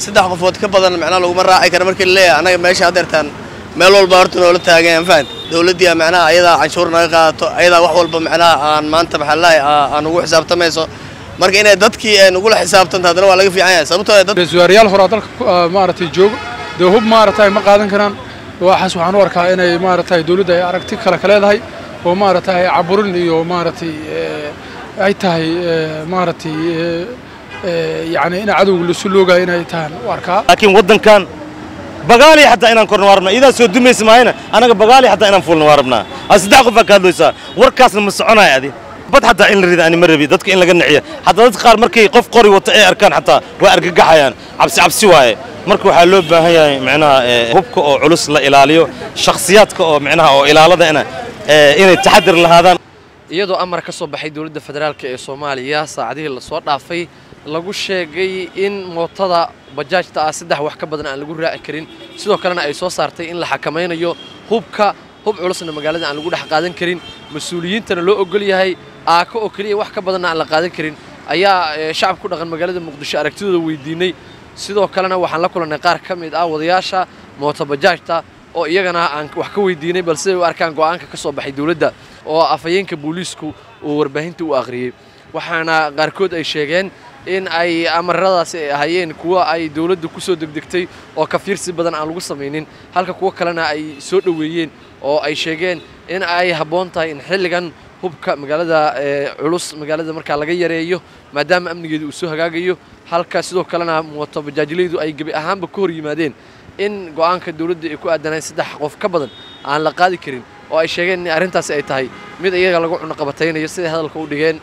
Saddex qofood ka badan macnaha laguma raaci karo. Markii la leeyahay annaga meesha hadeertaan meel walba horta noola taagan, fahant? Dowladdii macnaha ayadaa canshuur naga qaadato, ayadaa wax walba macnaha aan maanta maxaa lalahay aan ugu xisaabtamayso. Marka inay dadkii ay nagula xisaabtanto haddana waa laga fiican yahay, sababtoo ah dad wasaarayaal horaa dalka maaragtay joogo, dee hub maaragtay ma qaadan karaan. Waxaas waxaan u arkaa inay maaragtay dowladda ay aragti kale ka leedahay oo maaragtay caburin iyo maaragtay ay tahay maaragtay yacni in cadowga lasu loogayo inay tahan u arkaa. Laakiin waddankan bagaali xataa inaan korno waa rabnaa. Iyadaa soo dumaysa maayana, anaga bagaali xataa inaan fuulno waa rabnaa. A saddex qof baa ka hadlaysaa, warkaasna ma soconaya. Adi bad xataa in la rida ani ma rabi, dadka in laga niciyo. Xataa dadka qaar markay qof qori wato ay arkaan xataa waa argagaxayaan, cabsi cabsi waaye. Marka waxaa loo baahan yahay micnaha hubka oo culus la ilaaliyo, shakhsiyaadka oo micnaha oo ilaalada ina inay taxadir lahaadaan. Iyadoo amar ka soo baxay dowladda federaalka ee Soomaaliya saacadihii lasoo dhaafay lagu sheegay in mootada bajaajta ah saddex wax ka badan aan lagu raaci karin, sidoo kalena ay soo saartay in la xakamaynayo hubka, hub culusna magaalada aan lagu dhex qaadan karin, mas-uuliyiintana loo ogol yahay aako oo keliya, wax ka badanna aan la qaadan karin, ayaa shacab ku dhaqan magaalada Muqdisho aragtidooda weydiinay. Sidoo kalena waxaan la kulannay qaar ka mid ah wadayaasha mooto bajaajta oo iyagana aan wax ka weydiinay bal siday u arkaan go'aanka ka soo baxay dowladda oo afhayeenka booliisku uu warbaahinta u akhriyey. Waxaana qaarkood ay sheegeen in ay amaradaasi ay ahaayeen kuwo ay dowladdu ku soo degdegtay oo ka fiirsi badan aan lagu samaynin, halka kuwo kalena ay soo dhoweeyeen oo ay sheegeen in ay habboon tahay in xilligan hubka magaalada culus magaalada markaa laga yareeyo maadaama amnigeedu uu soo hagaagayo, halka sidoo kalena mooto bajaajlaydu ay gebi ahaanba ka hor yimaadeen in go'aanka dowladda ay ku aadanayn saddex qof ka badan aan la qaadi karin, oo ay sheegeen in arrintaasi ay tahay mid iyaga lagu cunaqabataynayo, siday hadalka u dhigeen.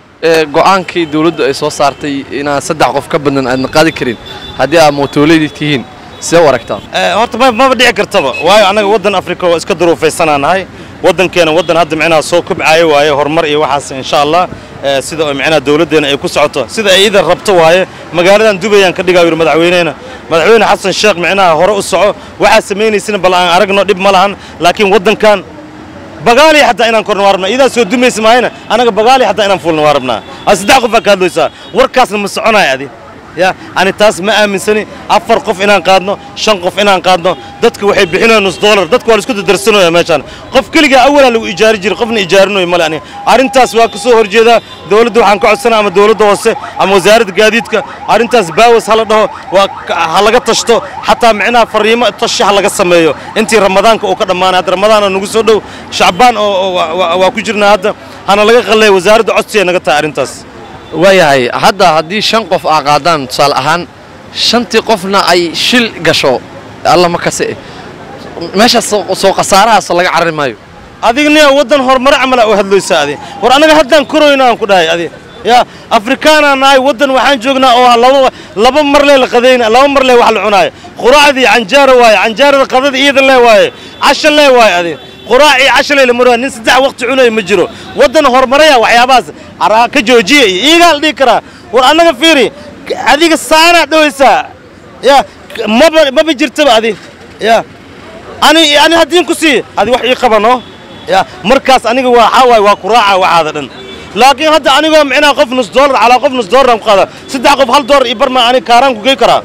Go'aankii dowladdu ay soo saartay inaan saddex qof ka badan aadna qaadi karin haddii aad mootooleydii tihiin, sidee u aragtaa? Horta maba dhici kartaba, waayo annaga waddan Afrika oo iska duruufaysanaa nahay. Waddankeena waddan hadda micnaha soo kobcaayo waaye, horumar iyo waxaas insha Allah sida oo micnaha dowladdeena ay ku socoto sida ay iidan rabto waaye. Magaaladan Dubayaan ka dhigaa yidhi madaxweynehena, Madaxweyne Xasan Sheekh. Micnaha hore u soco, waxaa samaynaysina bal aan aragno, dhib ma lahan. Laakiin waddankan bagaali xataa inaan korno waa rabnaa. Iyadaa soo dumaysa maayana, anaga bagaali xataa inaan fuulno waa rabnaa. A saddex qof baa ka hadlaysaa, warkaasna ma soconaya. Adi ya ani taas ma aaminsani. Afar qof inaan qaadno, shan qof inaan qaadno, dadka waxay bixinayaan nus dollar. Dadka waa la isku dardarsanaya meeshaan. Qof keligaa awalaa lagu ijaari jiray, qofna ijaarinayo male. Ani arrintaas waa ka soo horjeedaa. Dowladda waxaan ka codsanaa, ama dowladda hoose ama wasaaradda gaadiidka, arrintaas baawas hala dhaho, waa ha laga tashto. Xataa micnaha fariimo tashi ha laga sameeyo intii Ramadaanka uu ka dhammaanay. Hadda Ramadaana nagu soo dhow, Shacbaan oo waa ku jirnaa hadda, hana laga qalleeyo. Wasaaradda codsiya naga tahay arrintaas. Waayahay, hadda haddii shan qof aa qaadaan tusaale ahaan, shantii qofna ay shil gasho, alla ma kase, meeshaas soo khasaarahaas laga carari maayo? Adigniya waddan horumar camal aa u hadlaysaa adi. War annaga haddaan korayno aan ku dhahay adi ya Afrikaanaa nahay. Waddan waxaan joognaa oo laba mar lee la qadayna, laba mar lee wax la cunaayo. Quraacdii canjaara waaye, canjaarada qadada iidan lee waaye, casho lee waaye. Adi quraac iyo casho lee la maraayo. Nin saddex waqti cunayo ma jiro. Waddan horumaraya waxyaabahaas araa ka joojiya iyo iigaa la dhihi karaa. War annaga fiiri, adiga saanaa dhawaysaa ya maba jirtaba adi ya ani haddiin ku sii adi wax ii qabano ya markaas aniga waxaa waaye waa ku raaca waxaada dhan. Laakiin hadda anigoo micnaha qof nus dollar calaa qof nus dollar aan ku qaada, saddex qof hal dollar iyo bar ma aniga kaaraan ku gey karaa?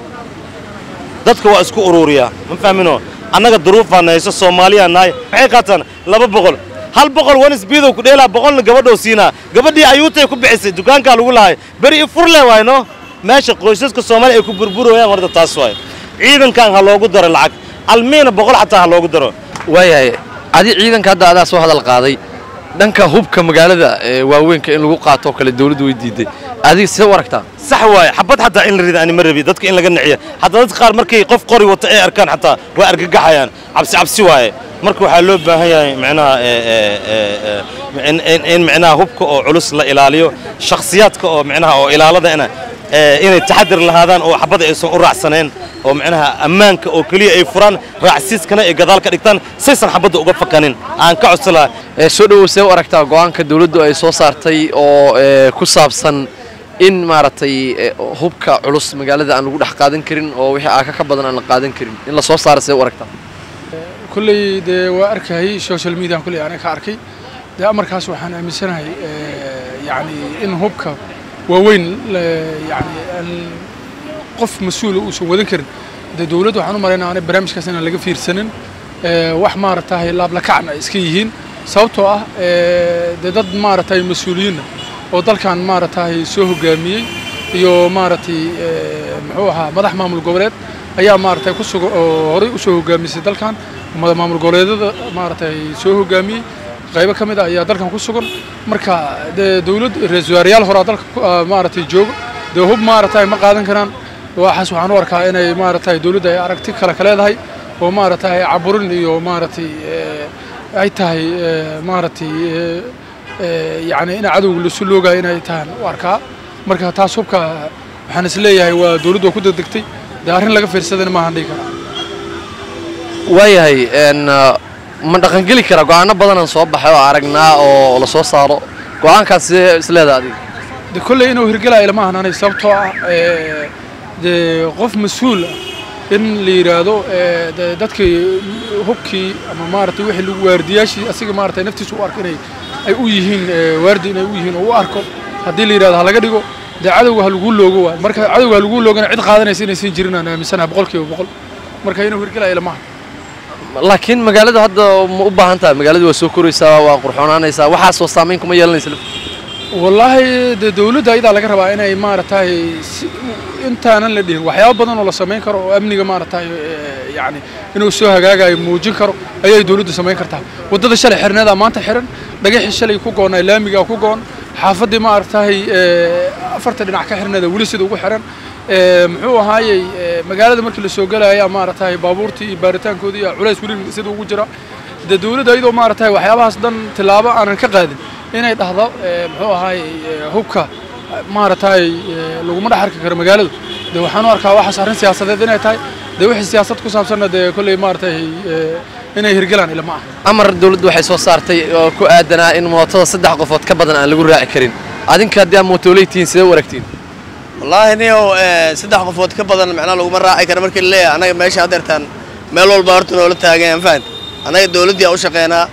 Dadka waa isku ururiyaa, ma fahmino? Annaga duruufaan hayso, Soomaaliyaa nahay. Maxay qaataan? 200, 100 one speedow ku dheelaa, 100-na gabadhoo siinaa. Gabadhii ayuutay ku bixisay dukaankaa lagu lahay beri i furle waay no. Meesha qoysaska Soomaaliya ay ku burburayaan warda taas waay. Ciidankan ha loogu daro lacag almiina, 100 xataa ha loogu daro. Waayahay, adi ciidanka hadda adaa soo hadal qaaday. Dhanka hubka magaalada ee waaweynka in lagu qaato oo kale dowladdu way diiday, adiga sidee u aragtaa? Sax waaye, xabad xataa in la rida ani ma rabi, dadka in laga niciyo. Xataa dadka qaar markay qof qori wato ay arkaan xataa waa argagaxayaan, cabsi cabsi waaye. Marka waxaa loo baahan yahay micnaha in micnaha hubka oo culus la ilaaliyo, shakhsiyaadka oo micnaha oo ilaalada ina inay taxadir lahaadaan oo xabada aysan u raacsanayn, oo micnaha ammaanka oo keliya ay furaan, raacsiiskana ay gadaal ka dhigtaan saysan xabadda uga fakanin aan ka codsan lahaa. Soo dhowow, see u aragtaa go'aanka dowladdu ay soo saartay oo ku saabsan in maaragtay hubka culus magaalada aan lagu dhex qaadan karin oo wixii aaka ka badan aan la qaadan karin in la soo saaro, see u aragtaa? Kulley dee waa arkayay social media, kulley aniga ka arkay. Dee amarkaas waxaan aaminsanahay yacni in hubka waaweyn yacni aan Qof mas-uula uusan wadan karin. Dee dowladda waxaan u malaynaa anay barnaamijkaas inaan laga fiirsanin, wax maaragtay laablakacna ay iska yihiin, sababtoo ah dee dad maaragtay mas-uuliyiinna oo dalkan maaragtay soo hoggaamiyey iyo maaragtay muxuu ahaa madax maamul goboleed ayaa maaragtay ku sugan oo horey u soo hoggaamisay dalkan. Maamul goboleedyada maaragtay soo hoggaamiyey qaybo ka mid ah ayaa dalkan ku sugan. Marka dee dowlad ra-iisul wasaarayaal horaa dalka maaragtay jooga, dee hub maaragtay ma qaadan karaan. Waxaas waxaan u arkaa inay maaragtay dowladda ay aragti kale ka leedahay oo maaragtay caburin iyo maaragtay ay tahay maaragtay yacni in cadowga lasu loogayo inay tahan u arkaa. Marka taas hubka waxaan is leeyahay waa dowladdu waa ku degdegtay, dee arrin laga fiirsadana maahan dhihi karaa. Waayahay, ma dhaqangeli karaa go'aano badanaan soo baxay oo aragnaa oo la soo saaro go'aankaas, sidee is leedahay adiga? De kolley inuu hirgelaayo lama ahan anay, sababtoo ah dee qof mas-uul ah in la yidhaahdo dadkii hubkii ama maaragtay wixii lagu waardiyaashii asiga maaragtay naftiisa u arko inay ay u yihiin waardi inay u yihiin oo u arko, haddii la yidhahdo ha laga dhigo, dee cadowga ha laguu loogo waay. Marka cadowga ha laguu loogana cid qaadanaysa inaysan jirin aan aaminsanahay 100%. Marka inuu hirgelaayo lama aha. Laakiin magaalada hadda ma u baahan tahay? Magaalada waa soo koraysaa, waa qurxoonaanaysaa, waxaasoo saamayn kuma yeelanaysa? Wallaahi dee dowladda ayadaa laga rabaa inay maaragtay intaanan la dhihin waxyaabo badan oo la samayn karo oo amniga maaragtay yacni inuu soo hagaagayo muujin karo ayay dowladdu samayn kartaa. Waddada shalay xirneedaa maanta xiran, dhagaxii shalay ku go'nay laamigaa ku go'on, xaafaddii maaragtay afarta dhinac ka xirneeda weli sida ugu xiran. Muxuu ahaayey magaalada markii la soo gelaya maaragtay baabuurtii iyo baaritaankoodii iyo culays weli sida ugu jira. Dee dowladda iyadoo maaragtay waxyaabahaas dhan tillaabo aanan ka qaadin inay dhahdo muxuu ahaayey hubka maaragtay laguma dhex arki karo magaaladu, dee waxaan u arkaa waxaas arrin siyaasadeed inay tahay. Dee wixii siyaasad ku saabsanna dee kolley maaragtay inay hirgelaan ilama aha. Amar dawladdu waxay soo saartay oo ku aadanaa in mootada 3 qofood ka badan aan lagu raaci karin. Adinka haddii aad mootoley tihiin, sidee u aragtiin? Wallaahi niyow, 3 qofood ka badan macnaha laguma raaci karo markii la leeyahay, annaga meesha haddeertaan meel walba horta noola taagan yahay, ma fahanti? Annaga dowladdii aa u shaqeynaa,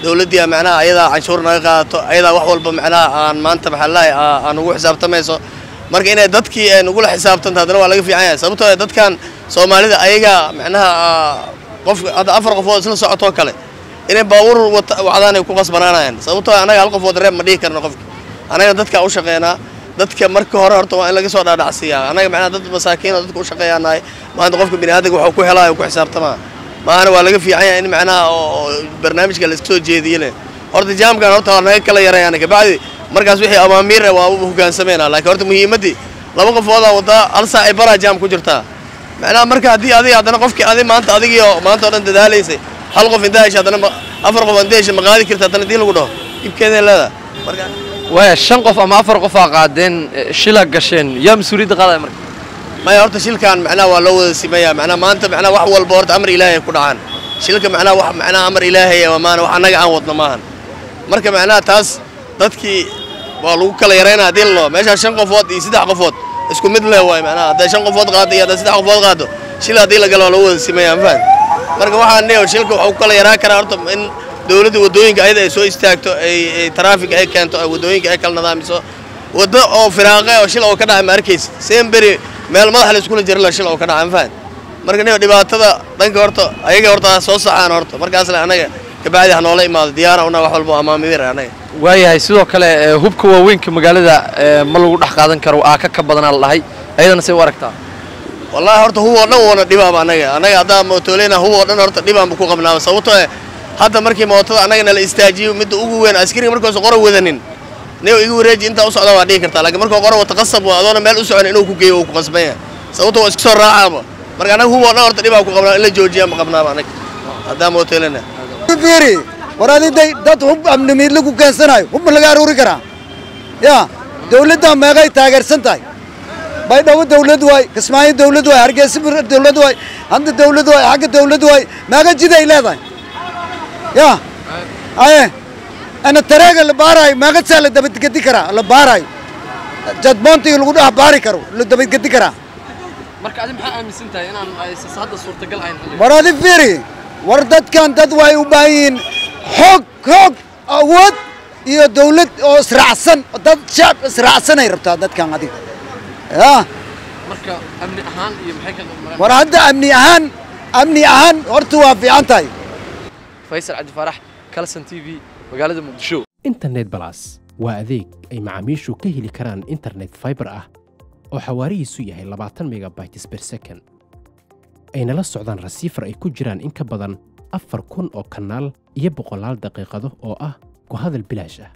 dowladdii aa macnaha ayadaa canshuur naga qaadato, ayadaa wax walba macnaha aan maanta maxaa la aan ugu xisaabtamayso. Marka inay dadkii ay nagula xisaabtanto haddana waa laga fiican yahay, sababtoo ah dadkan Soomaalida ayaga macnaha qof hadda 4 qofood isla socotoo kale inay baabuur wacdaan ay ku qasbanaanayaan, sababtoo ah annaga hal qofood reeb ma dhihi karno qofka. Annaga dadka u shaqeynaa, dadka marka hore horta waa in laga soo dhaadhacsiiyaa. Annaga macnaha dad masaakiin oo dadka u shaqeeyaanahay. Maanta qofka bini'aadamka waxuu ku helaayo ku xisaabtamaa maana waa laga fiican yahay in macnaha oo barnaamijka la iska soo jeediyene horta jaamkan horta waa naga kala yareeyaan, kabacdi markaas wixii amaamiir ah waa u hoggaansameynaa. Laakiin horta muhiimaddii 2 qofoodaa wadaa, hal saac ay baraa jaam ku jirtaa macnaha. Marka haddii adiga haddana qofkii adi maanta adigii oo maanta oo dhan dadaalaysay hal qof intaa hesha, haddana 4 qof intaa hesha ma qaadi karta, haddana haddii lagu dhaho dhibkeeday leedahay marka. Waaya, 5 qof ama 4 qof aa qaadeen, shila gasheen, yaa mas-uuliyadda qaadaya marka? Maya, horta shilkan macnaha waa loo wada simaya. Macnaha maanta macnaha wax walba horta amar Ilaahay ku dhacaan. Shilka macnaha wax macnaha amar Ilaahay ah maana wax annaga aan wadno maahan. Marka macnaha taas dadkii waa lagu kala yareynaa haddii la dhaho meeshaa 5 qofood iyo 3 qofood isku mid leh waay. Macnaha hadday 5 qofood qaado iyo hadday 3 qofood qaado, shil haddii la galo waa lagu wada simaya, ma fahanti? Marka waxaan leeyahay shilka waxuu ku kala yaraan karaa horta in dowladda waddooyinka ayada ay soo istaagto, ay traffic ay keento, ay waddooyinka ay kala nidaamiso. Waddo oo firaaqe oo shil oo ka dhacay ma arkaysid, semberi meel madaxa la iskula jira la shil oo ka dhacay, ma fahanti? Marka niyo dhibaatada dhanka horta ayaga horta ha soo saxaan horta, markaasna anaga kabacdi ha noola imaado diyaara una wax walba amaamiir anaga. Waayahay, sidoo kale hubka waaweynka magaalada ma lagu dhex qaadan karo aaka ka badanaa la dhahay, ayadana say u aragtaa? Wallahi horta huwa oo dhan wana dhibaaba anaga haddaa mootoleyna huwa oo dhan horta dhibaanba ku qabnaaba, sababtoo eh hadda markii mootada annaga nala istaajiyo, midda ugu weyn askariga markuusan qora wadanin, niyow igu wareeji intaa u socda waa dhihi kartaa, laakiin markuu qora wata qasab waa adoona meel u socon inuu ku geeyo uu ku qasban yahay, sababtoo waa iska soo raacaaba. Marka annaga huwa oo dhan horta dhibaan ku qabnaa, in la joojiya ma qabnaaba anaga haddaa mootoleyna. Fiiri, war adiday dad hub amnimiid lagu keensanayo, hub ma laga aruuri karaa? Ya dawladda meeqay taageersan tahay? Baydhabo dawlad waay, Kismaayo dawlad waay, Hargeysa dawlad waay, handa dawlad waay, xagga dawlad waay. Meeqa jid ay leedahay? Ya aye ana tareega la baarayo meeqa saa la dabadgedi karaa? La baarayo jadboontiga lagu dhex baari karo la dabadgedi karaa. Marka adi maxaa aaminsan tahay inaan aysan hadda suurtagal ahayn xilligan? War adi fiiri, war dadkan dad waxay u baahan yihiin xoog xoog awood iyo dawlad oo israacsan, dad shacab israacsanay rabtaa dadkan adiga ya. Marka amni ahaan iyo maxay ka War hadda amni ahaan, amni ahaan horta waa fiican tahay. Faysal Cabdi Faarax, Kalson TV, magaalada Muqdisho. Internet Balas waa adeeg ay macaamiishu ka heli karaan internet fiber ah oo xawaarihiisu yahay 20 megabytes per second, ayna la socdaan rasiifar ay ku jiraan in ka badan 4000 oo kanaal iyo boqolaal daqiiqado oo ah ku hadal bilaash ah.